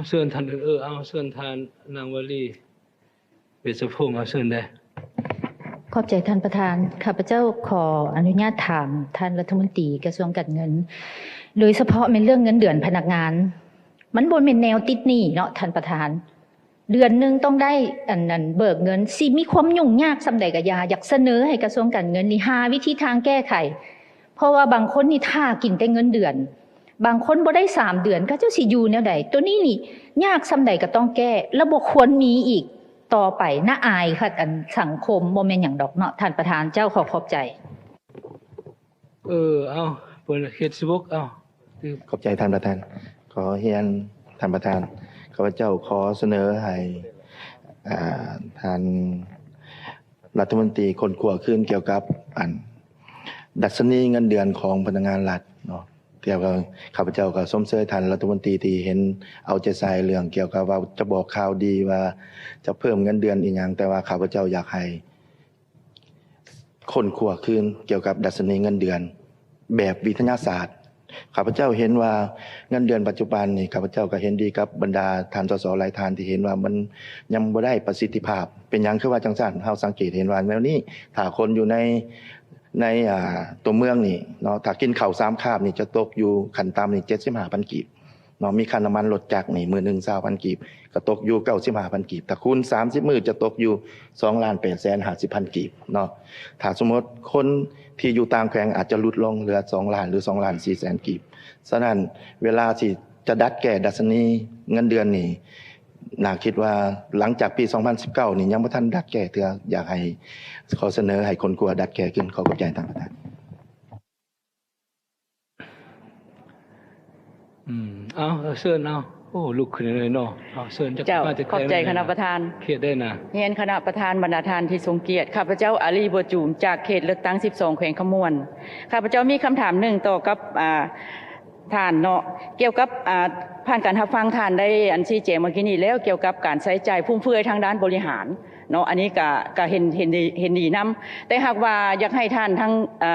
ເຊີນທ່ານ ເອີ ເອົາ ເຊີນທ່ານນາງວາລີ ເວດສະພົງ ເອົາ ເຊີນເດີ້. ຂອບໃຈທ່ານປະທານ. ຂ້າພະເຈົ້າຂໍອະນຸຍາດຖາມທ່ານລັດຖະມົນຕີກະຊວງການເງິນ ໂດຍສະເພາະແມ່ນເລື່ອງເງິນເດືອນພະນັກງານ. ມັນບໍ່ແມ່ນແນວຕິດໜີ້ເນາະທ່ານປະທານ. ເດືອນໜຶ່ງຕ້ອງໄດ້ອັນນັ້ນເບີກເງິນ ຊິມີຄວາມຫຍຸ້ງຍາກສ່ຳໃດກະຢ່າ ຢາກສະເໜີໃຫ້ກະຊວງການເງິນນີ້ຫາວິທີທາງແກ້ໄຂ ເພາະວ່າບາງຄົນນີ້ຖ້າກິນແຕ່ເງິນເດືອນ ບາງຄົນບໍ່ໄດ້ສາມເດືອນ ເຂົາເຈົ້າຊິຢູ່ແນວໃດ? ໂຕນີ້ນີ້ຍາກສ່ຳໃດກະຕ້ອງແກ້ ແລະບໍ່ຄວນມີອີກຕໍ່ໄປ. ໜ້າອາຍຄັກ ອັນສັງຄົມ ບໍ່ແມ່ນຫຍັງດອກເນາະທ່ານປະທານ. ເຈົ້າ ຂໍຂອບໃຈ. ເອີ ເອົາ ເປີດເຂດສິບຫົກ ເອົາ. ຂອບໃຈທ່ານປະທານ. ຂໍຮຽນທ່ານປະທານ ຂ້າພະເຈົ້າຂໍສະເໜີໃຫ້ ອ່າ ທ່ານລັດຖະມົນຕີຄົ້ນຄວ້າຄືນກ່ຽວກັບ ອັນ ດັດຊະນີເງິນເດືອນຂອງພະນັກງານລັດເນາະ. ແຕ່ວ່າຂ້າພະເຈົ້າກໍຊົມເຊີຍທ່ານລັດຖະມົນຕີທີ່ເຫັນເອົາໃຈໃສ່ເລື່ອງກ່ຽວກັບວ່າຈະບອກຂ່າວດີວ່າຈະເພີ່ມເງິນເດືອນອີ່ຫຍັງ, ແຕ່ວ່າຂ້າພະເຈົ້າຢາກໃຫ້ ຄົ້ນຄວ້າຄືນກ່ຽວກັບດັດຊະນີເງິນເດືອນແບບວິທະຍາສາດ. ຂ້າພະເຈົ້າເຫັນວ່າເງິນເດືອນປັດຈຸບັນນີ້ ຂ້າພະເຈົ້າກໍເຫັນດີກັບບັນດາທ່ານ ສສ ຫຼາຍທ່ານທີ່ເຫັນວ່າມັນຍັງບໍ່ໄດ້ປະສິດທິພາບ. ເປັນຫຍັງຄືວ່າຈັ່ງຊັ້ນ? ເຮົາສັງເກດເຫັນວ່າແນວນີ້ ຖ້າຄົນຢູ່ໃນ ໃນ ອ່າ ຕົວເມືອງນີ້ເນາະ ຖ້າກິນເຂົ້າສາມຄາບນີ້ຈະຕົກຢູ່ຂັ້ນຕ່ຳນີ້ເຈັດສິບຫ້າພັນກີບ ເນາະ ມີຄ່ານ້ຳມັນລົດຈັກນີ້ມື້ໜຶ່ງຊາວພັນກີບ ກໍຕົກຢູ່ເກົ້າສິບຫ້າພັນກີບ ຖ້າຄູນສາມສິບມື້ຈະຕົກຢູ່ສອງລ້ານແປດແສນຫ້າສິບພັນກີບເນາະ. ຖ້າສົມມຸດຄົນທີ່ຢູ່ຕ່າງແຂວງອາດຈະຫຼຸດລົງເຫຼືອສອງລ້ານ ຫຼື ສອງລ້ານສີ່ແສນກີບ. ສະນັ້ນເວລາທີ່ຈະດັດແກ້ດັດຊະນີເງິນເດືອນນີ້ ໜ້າຄິດວ່າຫຼັງຈາກປີສອງພັນສິບເກົ້ານີ້ຍັງບໍ່ທັນດັດແກ້ເທື່ອ. ຢາກໃຫ້ ຂໍສະເໜີໃຫ້ຄົ້ນຄວ້າດັດແກ້ຂຶ້ນ. ຂໍຂອບໃຈທ່ານປະທານ. ອືມ ເອົາ ເອົາ ເຊີນ ເອົາ. ໂອ້ ລຸກຂຶ້ນເລີຍເນາະ. ເອົາ ເຊີນ. ເຈົ້າ ຂອບໃຈຄະນະປະທານ. ເຂດໃດນະ? ຮຽນຄະນະປະທານ, ບັນດາທ່ານທີ່ຊົງກຽດ, ຂ້າພະເຈົ້າ ອາລີ ບົວຈູມ ຈາກເຂດເລືອກຕັ້ງສິບສອງ ແຂວງຄຳມ່ວນ. ຂ້າພະເຈົ້າມີຄຳຖາມໜຶ່ງຕໍ່ກັບ ອ່າ ທ່ານເນາະ ກ່ຽວກັບ ອ່າ ຜ່ານການຮັບຟັງທ່ານໄດ້ ອັນ ຊີ້ແຈງເມື່ອກີ້ນີ້ແລ້ວ ກ່ຽວກັບການໃຊ້ຈ່າຍຟຸມເຟືອຍທາງດ້ານບໍລິຫານເນາະ. ອັນນີ້ກະ ກະເຫັນ ເຫັນດີ ເຫັນດີນຳ ແຕ່ຫາກວ່າຢາກໃຫ້ທ່ານທັງ ເອີ